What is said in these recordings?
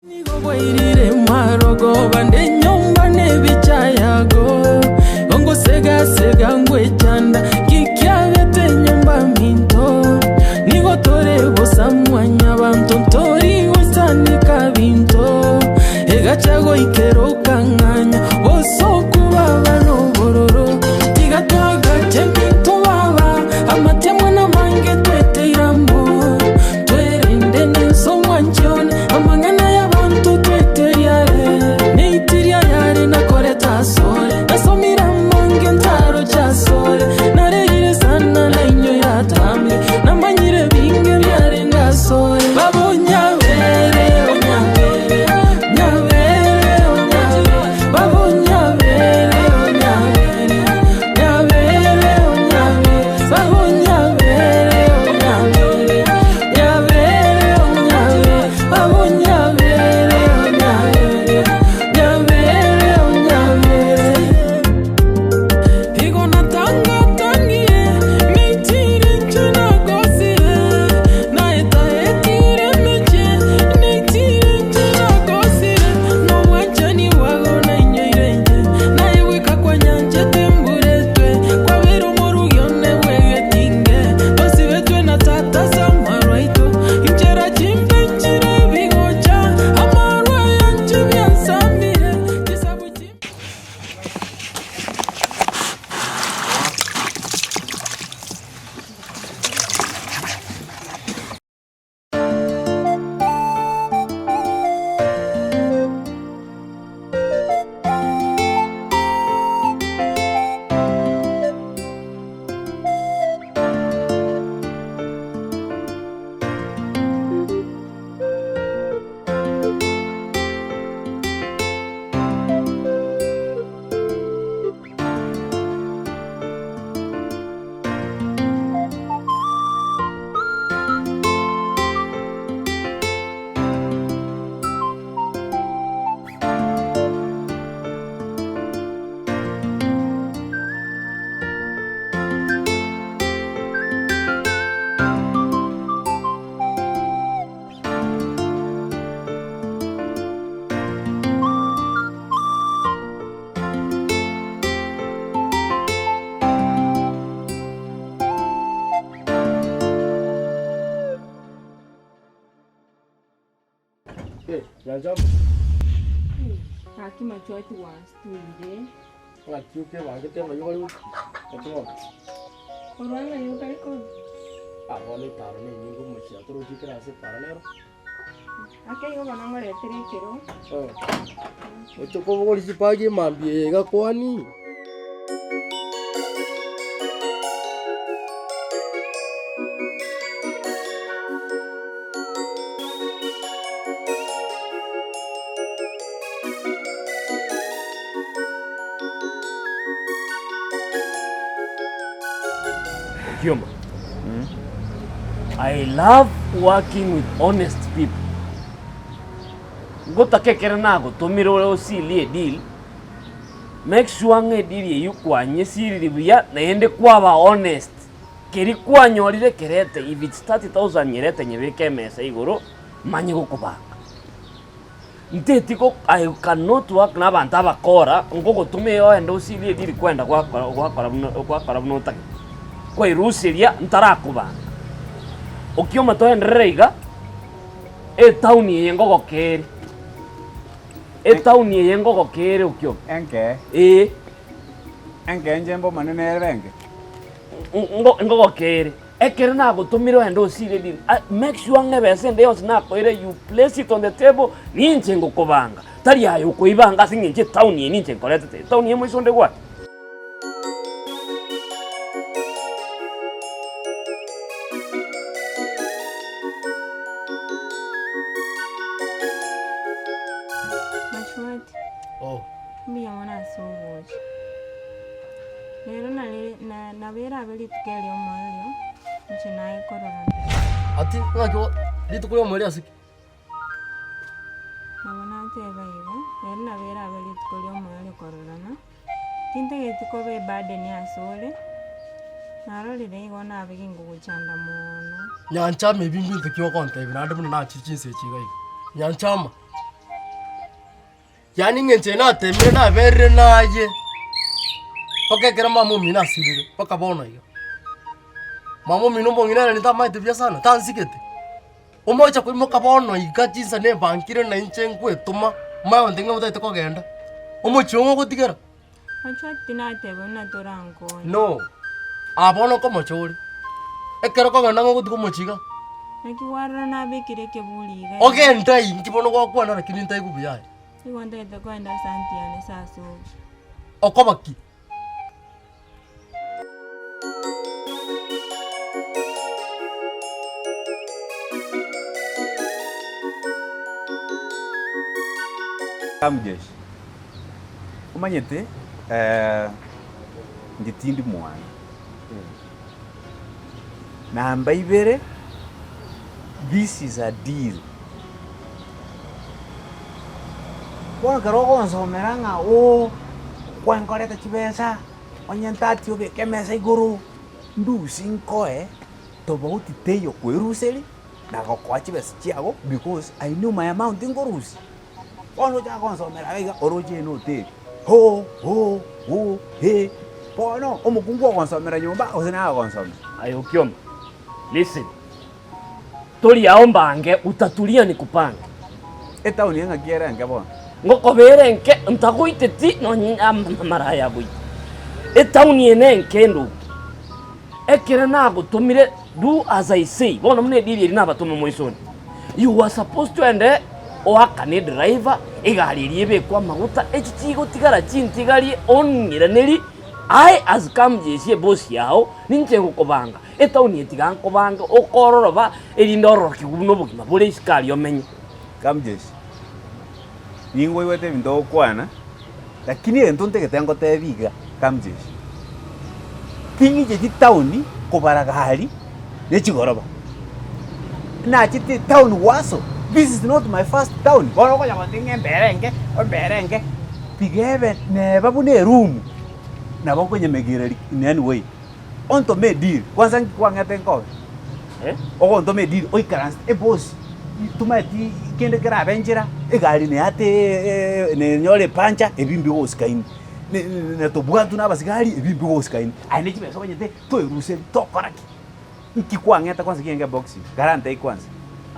Nigo bwairire marogoba nenyomba nebicha yago, Ongosega-sega ngwechanda, nki kiabete nyomba minto? Nigo tore bosa mwanyabanto, ntori goisaneka binto, Egacha goikera okang'anya, bosoku baba nobororo. Tiga twagache minto baba, amatemwa namange tweteire amo. Twerende nense omwanchi one, amang'ana y'abanto tweteria are. Neitiria yare nakorete asore, nasomire amange ntaroche asore. Narerire sana nainwe yatamire, namanyire binge biarenge asore. Baba onyabere, onyabere, nyabere, onyabere, Baba onyabere, onyabere, nyabere, onyabere, Baba onyabere, onyabere. Tosibetwe na tata ase amarwa aito, inchera chimbe nchire ebigocha, amarwa ayanche biansamire, chisabu chimbe. Nyanchama. Gaki machwati gwanstuire. Ng'aki okebangete ng'ai ore gochia? Gaki bono. Korwa ng'ai okare korwa? Ah, bono etaro nenyinge omochie atorochie kera ase epara nero. Ake igo bono ngoretere ekero. Eh. Oche kobogoria chibagi emambia eye iga kwani? Okioma, I love working with honest people. Ngotaka ekero nagotomire ore osilie edeal, make sure ng'a edeal eyio kwanyesiriri buya naende kwaba honest. Keria kwanyorire kerete if it's 30,000 nyerete nyebeke emesa igoro manye gokobanga. Nteti go I cannot work na abanto abakora, ngogotoma eye oende osirie edeal kwenda gwakora gwakora buna gwakora buna otagete. Kwairusiria ntarakobanga. Okioma toenderere iga, etown eye ngogoka ere, etown eye ngogoka ere okioma. Enke. Eeh. Enke inche mbomane nere enke. Ngo ngogoka ere. Ekero nagotomire ogende osiire edini, make sure ng'a ebesa ende yonsi nakoeire you place it on the table, ninche ngokobanga, tari aye okoibanga ase eng'encho etown eye ninche nkoretete, etown eye moiso onde gwate. Machwati, Oh. mbuya mono ase ogocha. Rero nari na nabo erabe rituko erio omoerio, inche naye kororana. Ati ng'aki bo rituko ria omoerio ase ki? Nabo nateba igo, rero nabo erabe rituko ria omoerio kororana, tintageti koba eburden asore, narorire igo nabe ginkogochanda mono. Nyanchama ebi mbinto ki ogontebia naende buna nachire chinsa echi iga iga. Nyanchama. Yaani ng'a inche natemire naberire naye, mpaka ekero mama omino asirire, mpaka bono iga. Mama omino omong'ina ere nintamaete buya sana, tansigete. Omocha koimoka bono iga chinsa nebankire na inche nkwetoma, omanye gontebia ng'a otagete kogenda, omochie ong'o ogotigera? Oche tinateba buna torankonye. No, aa bono nkomocha ore. Ekero okogenda ng'a ogotiga omochie iga. Naki kwarora nabekire ekeburi iga. Ogende aye, inki bono gwakwana lakini ntaigwe buya aye. Nigo ntagete kogenda ase aunty yane sasa obo. Okoba ki? Amjeshi. Omanyete inche tindi mwana, namba ibere this is a deal. Bono ekero ogonsomera ng'a ooh kwankorete chibesa, onye ntati obeke emesa igoro, ndusie nkoe tobauti teiyo kweruseria na gokoa chibesa chiago because I know my amount nkorusia. Bono ochake gonsomera iga iga, oroche ene oteri, hoo hoo hoo hee. Bono omokungu ogonsomera nyomba gose naye ogonsomera. Aye Okioma, listen, tori ao mbange utatulia nikupange. Etaoni eng'aki ere enke bono. Ngokobera enke ntagoiteti nonye amaraya agoite. Etaoni ene enke endoki. Ekero nagotomire do as I say, bono buna ediri eri nabatome moisoni. You were supposed to ende oakane edriver, egari eria ebekwe amaguta, echi chigotigara chintigarie ong'iraneri, I as Kamjeshi eboss yao, ninche ngokobanga, etown eye tiga nkobange, okororoba erinde ororokigwe buna obogima bore isiko aria omenye. Kamjeshi, nigo oigwete ebinto ogokwana, lakini egento ntagete ngotebi iga, Kamjeshi, ting'icheti town kobara gari ne chigoroba, nachete etown gwaso, this is not my first town, bono okonya gontebia ng'a embere enke, embere enke, tiga ebe neba buna eroom, nabo nkonyemegereria in any way. Ontome edeal, kwanza nki kwang'ete nkobe? Ogontoma edeal oikaransete eboss tomaeti kende kerabe nchera, egari neate nenyore epancha ebi mbigosikaini, na tobwatwe na abasigari ebi mbigosikaini, aye ne chibesa omanyete toeruseria tokora ki? Nki kwang'ete kwanza kienge ebox guarantee kwanza.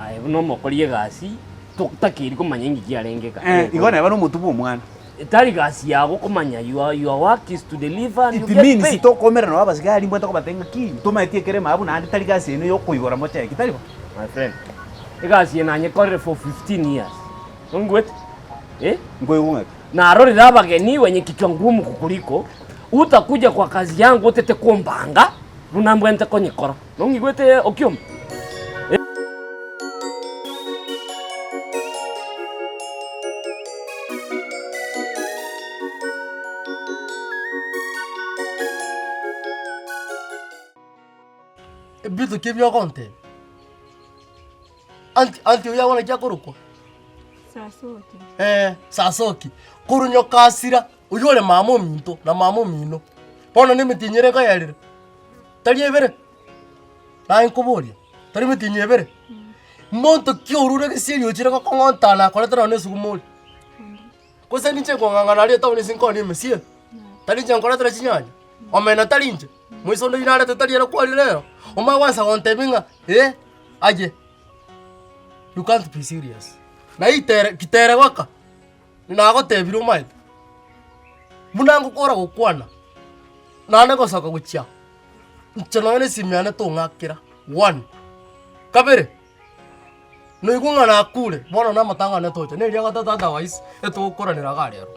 Aye buna omokori egasi totakeiri komanya inki kiarenge Eh, igo neba nomotwe bwa omwana. Tari gasi yago komanya your, your work is to deliver and you It get means paid. tokomerana nabo abasigari mbwate kobatebia ng'a ki tomaeti ekere mabu naende tari gasi eno yokoigora mocheki tari bo? My friend, egasi eye nanyekorire for 15 years. Nongwete? Eh? Nkoigwa ng'aki? Narorire abageni wenye kichwa ngumu kukuliko, utakuja kwa kazi yangu otete kombanga buna mbwente konyekora. Nong'igwete Okioma? Ebinto ki ebi ogontebia? Anti anti oyio abwo naki akorokwa? Sasoki. Eh, Sasoki. Korwa nyokasira, oyio ore mama ominto na mama omino, bono na emetienyi ere nkoyerire. Tari ebere? Naye nkoboria, tari emetienyi ebere? Monto ki orure gesieri ochire gokong'onta nakorete nonye na esuguma oria? Gose ninche nkong'ang'ana aria etown ase nkooni emesie? Tari inche nkoretera chinyanya? Omena tari inche? Moise onde oyio narete tari ere kwarire rero? Omanye gwansa gontebia ng'a eh, aye, you can't be serious. Na itere kitere goka, nagotebire omanyete, buna ngokora gokwana. Naende gosoka gochia, inche nonya na esimi yane tong'akera, one. Kabere, noigwe ng'a nakure, bono na amatanga ane tocha, na eria goteba otherwise, etogokoranera iga rero.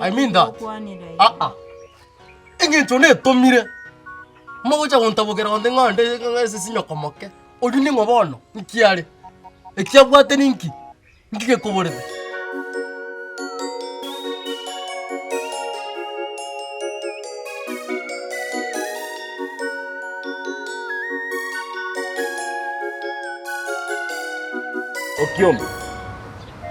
I mean that. Aa, eng'encho netomire, mogocha gontabokera gonte ng'a onde ng'a ase nyoko moke, oyio ning'o bono? Nki are? Eki abwate ninki? Nki gekoborete? Okioma,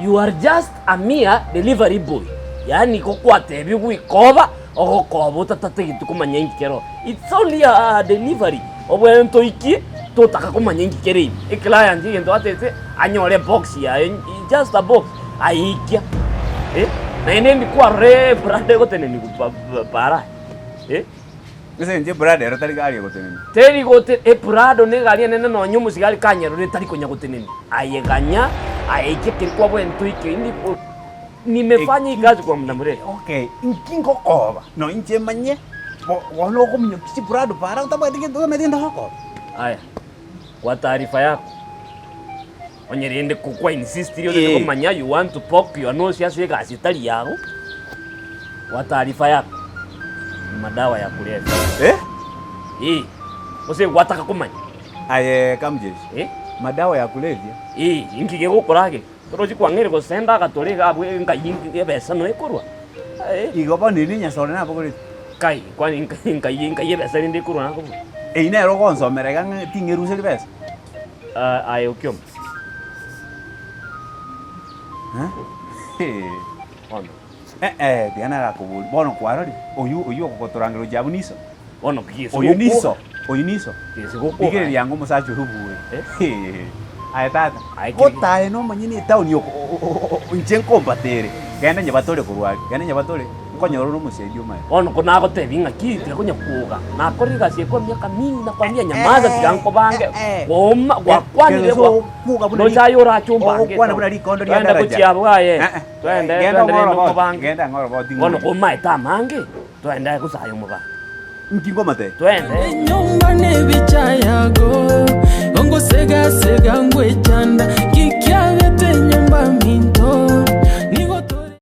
you are just a mere delivery boy, yaani gokwatebigwa ikoba, ogokoba otatategeti komanya inki kero. It's only a delivery, obwenerete toikie totaka komanya inki kere ime. Eclient egento atete anyore ebox yaye, just a box, aikia eh. Naende ndi kwarora eprado egotenenigwa pa- pa- para eh? Ase inche eprado ero tari gari egotenenia. Teri gote eprado na egari enene nonya omosigari kanyerora etari konya gotenenia. Aye ganya, aye ike ekeri kwabwenerete oike indi o- nimefanya hii kazi kwa muda mrefu. Okay, inki ngokoba? No inche manye, bo- bono okominyokia chiprado para otabwati gento otamanyeti gento ogokoba. Aya, kwa taarifa yako, onye rende ko kwa insistire otagete Eh. komanya you want to poke your nose ase egasi etari yago, kwa taarifa yako, ni madawa ya kulevya. Eh? Eh, gose gwataka komanya. Aye Kamjeshi, Eh? madawa ya kulevya? Eh, inki gegokora age? Torochi kwang'eire gosenda agatore iga abwo enkai ebesa noe ekorwa. Eh. Igo bono eri nenyasore nabogoreti. Kai, kwani enkai enkai ebesa rende ekorwa nakobua? Eyio nere ogonsomera iga ng'a ting'eruseri besa. Ah, aye okioma. Eh? Bono. Eh eh, tiga narakoborie. Bono kwarorire, oyio oyio ogogotorangera oche abwo niso. Bono gese Oyio gokwo- niso, oyio niso. Gese gokwo- Rigereria ango omosacha oria obuure. Eh? Aye tata, Aye, kiri- gotae nomonyene etown oko o- o- o- inche nkombatere, genda nyebatore korwa aria, genda nyebatore, nkonyora ore omosaidi omaene. Bono ko nagotebia ng'aki tiga konya kwoga, nakorire egasi eye kwa emiaka mingi nakwambia nyamaza tiga nkobange, kooma gwakwanire gwa nocha aye orache ombange Ogokwana buna rikondo ria Twende daraja. gochia abwo aye, Eh, eh. twende Genda twende ng'ora rende oboti, omobange. genda ng'ora oboti Bono ng'orie. komaete amange, twende gosaye omobange. Inki nkomatebia? Twende. Enyomba nebicha yago ongosegasega ngwechanda kikiabete enyomba minto.